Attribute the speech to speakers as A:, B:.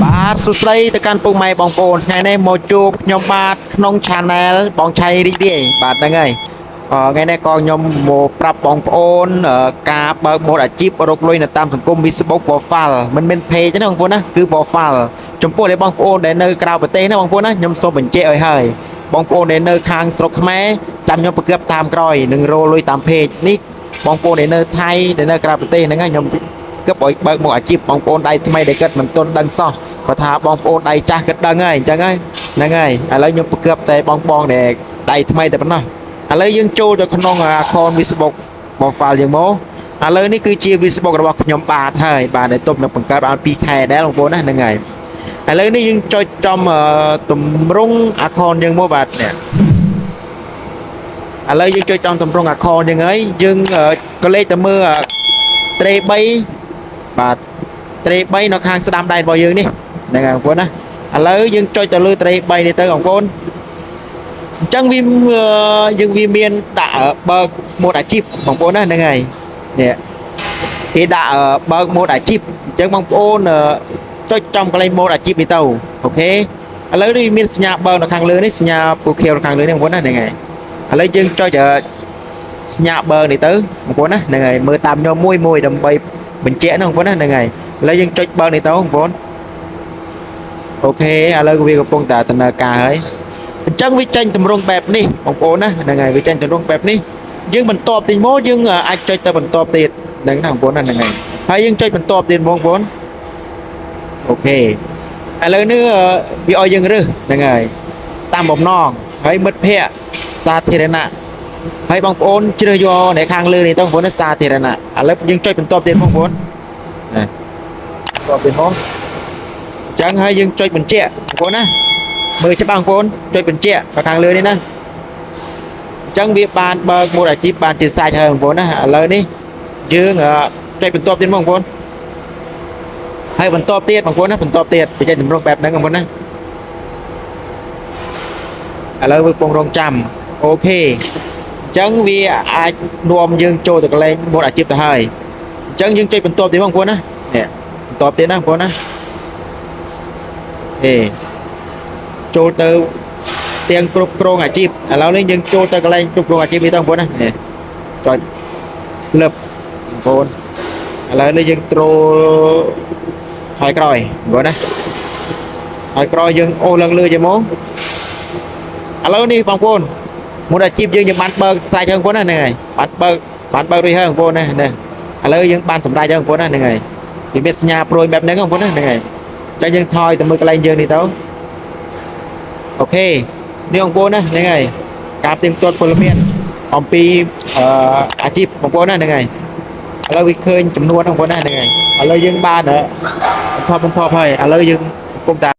A: បាទសួស្តីទៅកាន់ពុកម៉ែបងប្អូនថ្ងៃនេះមកជួបខ្ញុំបាទក្នុង Channel បងឆៃរីករាយបាទហ្នឹងហើយថ្ងៃនេះក៏ខ្ញុំមកប្រាប់បងប្អូនការបើកម៉ូតអាជីពរកលុយនៅតាមសង្គម Facebook profile មិនមែន page ទេណាបងប្អូនណាគឺ profile ចំពោះដែលបងប្អូនដែលនៅក្រៅប្រទេសណាបងប្អូនណាខ្ញុំសូមបញ្ជាក់ឲ្យហើយបងប្អូនដែលនៅខាងស្រុកខ្មែរចាំខ្ញុំប្រកបតាមក្រោយនឹងរកលុយតាម page នេះបងប្អូនដែលនៅថៃដែលនៅក្រៅប្រទេសហ្នឹងហើយខ្ញុំ គិបឲ្យបើកមកអាជីពបងប្អូនដៃថ្មីដែលគិតមិនទាន់ដឹងសោះគាត់ថាបងប្អូនដៃចាស់គិតដឹងហើយអញ្ចឹងហើយហ្នឹងហើយឥឡូវខ្ញុំប្រកបតែបងបងដែលដៃថ្មីតែប៉ុណ្ណោះឥឡូវយើងចូលទៅក្នុង account Facebook profile យើងមកឥឡូវនេះគឺជា Facebook របស់ខ្ញុំបាទហើយបាទដែលទប់នឹងបង្កើតបាន2ខែដែរបងប្អូនណាហ្នឹងហើយឥឡូវនេះយើងចុចចំទម្រង់ account យើងមកបាទនេះឥឡូវយើងចុចចំទម្រង់ account យើងហើយយើងក៏លេខទៅមើលត្រេ3បាទត្រេ3នៅខាងស្ដាំដៃរបស់យើងនេះហ្នឹងហើយបងប្អូនណាឥឡូវយើងចុចទៅលើត្រេ3នេះទៅបងប្អូនអញ្ចឹងវាយើងវាមានដាក់បើកម៉ូតអាជីពបងប្អូនណាហ្នឹងហើយនេះគេដាក់បើកម៉ូតអាជីពអញ្ចឹងបងប្អូនចុចចំកន្លែងម៉ូតអាជីពនេះទៅOK ឥឡូវនេះមានសញ្ញាបើកនៅខាងលើនេះសញ្ញាពូខៀវនៅខាងលើនេះបងប្អូនណាហ្នឹងហើយឥឡូវយើងចុចសញ្ញាបើកនេះទៅបងប្អូនណាហ្នឹងហើយមើលតាមខ្ញុំមួយមួយដើម្បីបញ្ជាក់ណាបងប្អូនណាហ្នឹងហើយឥឡូវយើងចុចបើកនេះទៅបងប្អូន OK ឥឡូវវាកំពុងតែដំណើរការហើយអញ្ចឹងវាចេញទម្រង់បែបនេះបងប្អូនណាហ្នឹងហើយវាចេញទម្រង់បែបនេះយើងបន្ទាប់ទីមកយើងអាចចុចទៅបន្ទាប់ទៀតហ្នឹងណាបងប្អូនណាហ្នឹងហើយហើយយើងចុចបន្ទាប់ទៀតបងប្អូន OK ឥឡូវនេះវាឲ្យយើងរើសហ្នឹងហើយតាមបំណងហើយមិត្តភ័ក្តិសាធារណៈហើយបងប្អូនជ្រើសយកនៅខាងលើនេះទៅបងប្អូនណាសាធារណៈឥឡូវយើងចុចបន្ទាប់ទៀតបងប្អូនណាបន្ទាប់ទៀតមកអញ្ចឹងហើយយើងចុចបញ្ជាក់បងប្អូនណាមើលច្បាស់បងប្អូនចុចបញ្ជាក់ទៅខាងលើនេះណាអញ្ចឹងវាបានបើកម៉ូតអាជីពបានជាស្រេចហើយបងប្អូនណាឥឡូវនេះយើងចុចបន្ទាប់ទៀតមកបងប្អូនហើយបន្ទាប់ទៀតបងប្អូនណាបន្ទាប់ទៀតវាចេញទម្រង់បែបហ្នឹងបងប្អូនណាឥឡូវវាកំពុងរងចាំOK អញ្ចឹងវាអាចនាំយើងចូលទៅកន្លែងម៉ូតអាជីពទៅហើយអញ្ចឹងយើងចុចបន្ទាប់ទៀតបងប្អូនណានេះបន្ទាប់ទៀតណាបងប្អូនណាហេចូលទៅទាំងគ្រប់គ្រងអាជីពឥឡូវនេះយើងចូលទៅកន្លែងគ្រប់គ្រងអាជីពនេះទៅបងប្អូនណានេះចុចលឹបបងប្អូនឥឡូវនេះយើងត្រូលថយក្រោយបងប្អូនណាថយក្រោយយើងអូសឡើងលើជាមកឥឡូវនេះបងប្អូន មុនអាជីពយើងយើងបានបើកស្រេចហើយបងប្អូនណាហ្នឹងហើយបានបើកបានបើករួចហើយបងប្អូនណានេះឥឡូវយើងបានសម្រេចហើយបងប្អូនណាហ្នឹងហើយវាមានសញ្ញាព្រួយបែបហ្នឹងបងប្អូនណាហ្នឹងហើយអញ្ចឹងយើងថយទៅមើលកន្លែងយើងនេះទៅOK នេះបងប្អូនណាហ្នឹងហើយការផ្ទៀងផ្ទាត់ព័ត៌មានអំពីអឺអាជីពបងប្អូនណាហ្នឹងហើយឥឡូវវាឃើញចំនួនបងប្អូនណាហ្នឹងហើយឥឡូវយើងបានបន្តបន្តហើយឥឡូវយើងកំពុងតែ